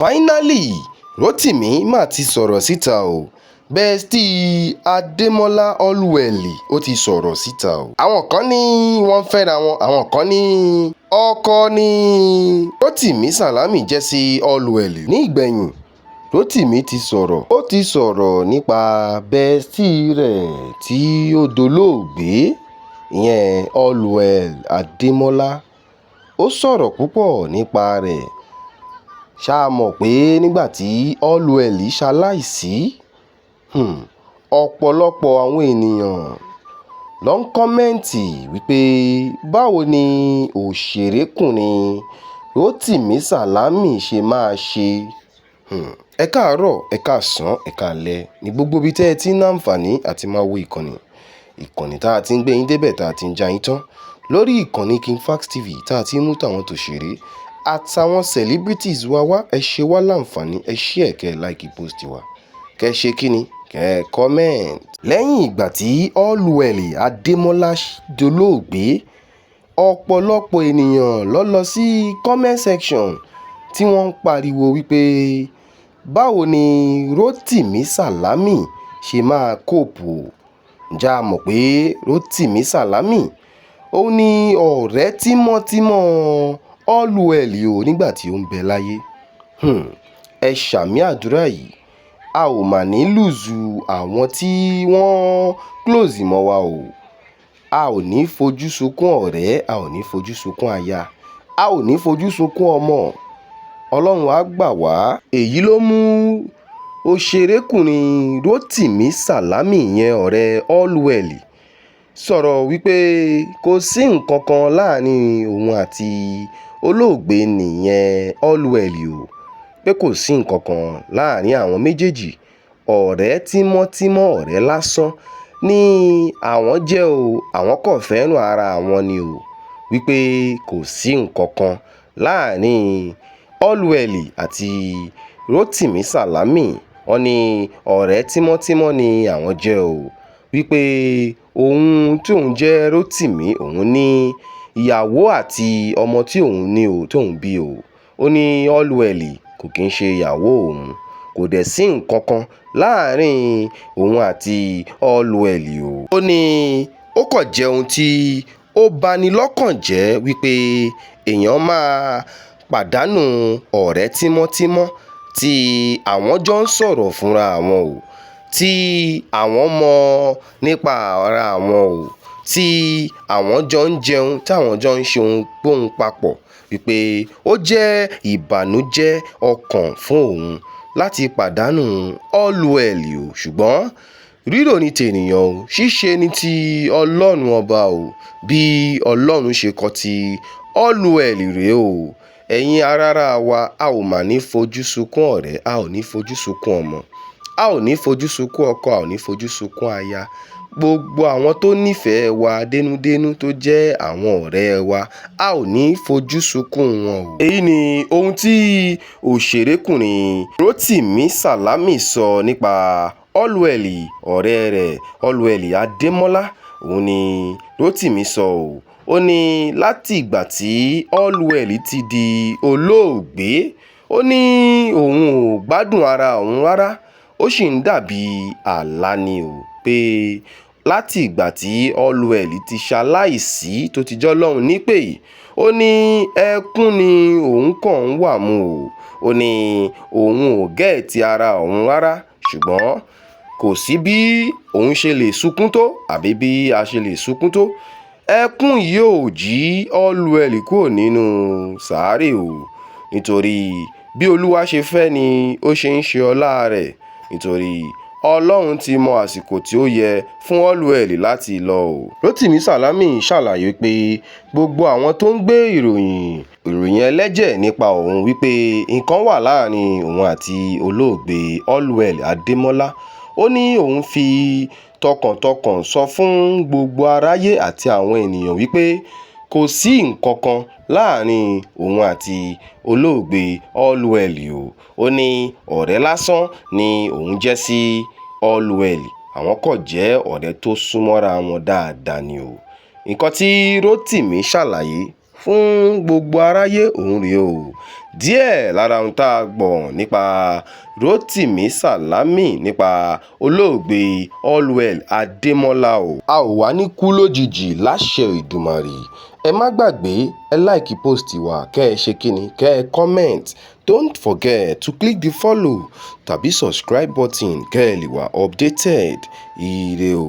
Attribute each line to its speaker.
Speaker 1: Finally, Rotimi mà ti sọ̀rọ̀ síta o. Bestie Adémọlá Allwell, ó ti sọ̀rọ̀ síta o. Àwọn kan ní wọ́n ń fẹ́ra wọn, àwọn kan ní ọkọ ní Rotimi Salami jẹ́ sí Allwell. Ní ìgbẹ̀yìn, Rotimi ti sọ̀rọ̀. Ó ti sọ̀rọ̀ nípa bestie rẹ̀ tí ó dolóògbé, ìyẹn Allwell Adémọlá. Ó sọ̀rọ̀ púpọ̀ nípa rẹ̀. Ṣá mọ̀ pé nígbà tí Allwell ṣaláìsí, ọ̀pọ̀lọpọ̀ àwọn ènìyàn ló ń comment wípé báwo ni òṣèrékùnrin Rotimi Salami ṣe máa ṣe. Ẹ káàárọ̀, ẹ káàsán, ẹ káalẹ́ ní gbogbo ibi tẹ́ ẹ ti ń àǹfààní àti máa wo ìkànnì. Ìkànnì tá a ti ń gbé yín débẹ̀, tá a ti ń já yín tán lórí ìkànnì King Fax TV, tá a ti ń mú tàwọn tòṣèré àtàwọn celebrities wa wá. Ẹ ṣe wá láǹfààní, ẹ share, kẹ́ ẹ like post wa, kẹ́ ẹ ṣe kíni, kẹ́ ẹ comment. Lẹ́yìn ìgbà tí Allwell Adémọlá dolóògbé, ọ̀pọ̀lọpọ̀ ènìyàn ló lọ sí comment section tí wọ́n ń pariwo wípé báwo ni Rotimi Salami ṣe máa cope o. Ǹjẹ́ a mọ̀ pé Rotimi Salami, òun ni ọ̀rẹ́ tímọ́tímọ́ Allwell o nígbà tí ó ń bẹ láyé. Ẹ ṣàmín àdúrà yìí, a ò mà ní lose àwọn tí wọ́n close mọ́ wa o. A ò ní fojú sunkún ọ̀rẹ́, a ò ní fojú sunkún aya, a ò ní fojú sunkún ọmọ. Ọlọ́run á gbà wá. Èyí ló mú òṣèrékùnrin Rotimi Salami, yẹn ọ̀rẹ́ Allwell, sọ̀rọ̀ wípé kò sí nǹkan kan láàrin òun àti olóògbé nìyẹn Allwell o, pé kò sí nǹkan kan láàrin àwọn méjèèjì. Ọ̀rẹ́ tímọ́tímọ́, ọ̀rẹ́ lásán ni àwọn jẹ́ o, àwọn kò fẹ́ràn ara àwọn ni o, wípé kò sí nǹkan kan láàrin Allwell àti Rotimi Salami. Wọ́n ní ọ̀rẹ́ tímọ́tímọ́ ni àwọn jẹ́ o, wípé òun tí òun jẹ́ Rotimi, òun ní ìyàwó àti ọmọ tí òun ní o, tóun bí o. Ó ní Allwell kò kí ń ṣe ìyàwó òun, kò dẹ̀ sí nǹkan kan láàrin òun àti Allwell o. Ó ní ó kàn jẹ́ ohun tí ó bani lọ́kàn jẹ́ wípé èèyàn máa pàdánù ọ̀rẹ́ tímọ́tímọ́ tí àwọn jọ ń sọ̀rọ̀ fúnra àwọn o, tí àwọn mọ̀ nípa ara àwọn o, tí àwọn jọ ń jẹun, tí àwọn jọ ń ṣe ohunkóhun papọ̀, wípé ó jẹ́ ìbànújẹ́ ọkàn fún òun láti pàdánù Allwell o. Ṣùgbọ́n rírò ní tènìyàn o, ṣíṣe ní ti Ọlọ́run ọba o. Bí Ọlọ́run ṣe kọ ti Allwell rèé o. Ẹ̀yin arára wa, a ò mà ní fojú sunkún ọ̀rẹ́, a ò ní fojú sunkún ọmọ, a ò ní fojú sunkún ọkọ, a ò ní fojú sunkún aya. Gbogbo àwọn tó nífẹ̀ẹ́ wa dénúdénú tó jẹ́ àwọn ọ̀rẹ́ wa, a ò ní fojú sunkún wọn o. Èyí ni ohun tí òṣèrékùnrin Rotimi Salami sọ nípa Allwell, ọ̀rẹ́ rẹ̀ Allwell Adémọlá. Òun ni Rotimi sọ o. Ó ní láti ìgbà tí Allwell ti di olóògbé, ó ní òun ò gbádùn ara òun rárá, ó sì ń dàbí àlá ni o, pé láti ìgbà tí Allwell ti ṣaláìsí, tó ti jọlọ́run nípè, ó ní ẹkún ni òun kàn ń wà mú o. Ó ní òun ò get ara òun rárá, ṣùgbọ́n kò sí bí òun ṣe lè sunkún tó àbí bí a ṣe lè sunkún tó, ẹkún yìí ò jí Allwell kúrò nínú sàárè o, nítorí bí Olúwa ṣe fẹ́ ni ó ṣe ń ṣe ọlá rẹ̀, nítorí Ọlọ́run ti mọ àsìkò tí ó yẹ fún Allwell láti lọ o. Rotimi Salami ṣàlàyé pé gbogbo àwọn tó ń gbé ìròyìn ìròyìn ẹlẹ́jẹ̀ nípa òun wípé nǹkan wà láàrin òun àti olóògbé Allwell Adémọlá, ó ní òun fi tọkàntọkàn sọ fún gbogbo aráyé àti àwọn ènìyàn wípé kò sí nǹkan kan láàrin òun àti olóògbé Allwell o. Ó ní ọ̀rẹ́ lásán ni òun jẹ́ sí Allwell, àwọn kò jẹ́ ọ̀rẹ́ tó súnmọ́ra wọn dáadáa ni o. Nǹkan tí Rotimi ṣàlàyé. Fún gbogbo aráyé, òun rèé o, díẹ̀ lára ohun tá a gbọ́ nípa Rotimi Salami nípa olóògbé Allwell Adémọ́lá o. A ò wá ní kú lójijì láṣẹ Èdùmàrè. Ẹ má gbàgbé, ẹ like post wa, kẹ́ ẹ ṣe kíni, kẹ́ ẹ comment. Don't forget to click the follow tàbí subscribe button kẹ́ ẹ lè wà updated. Ire o.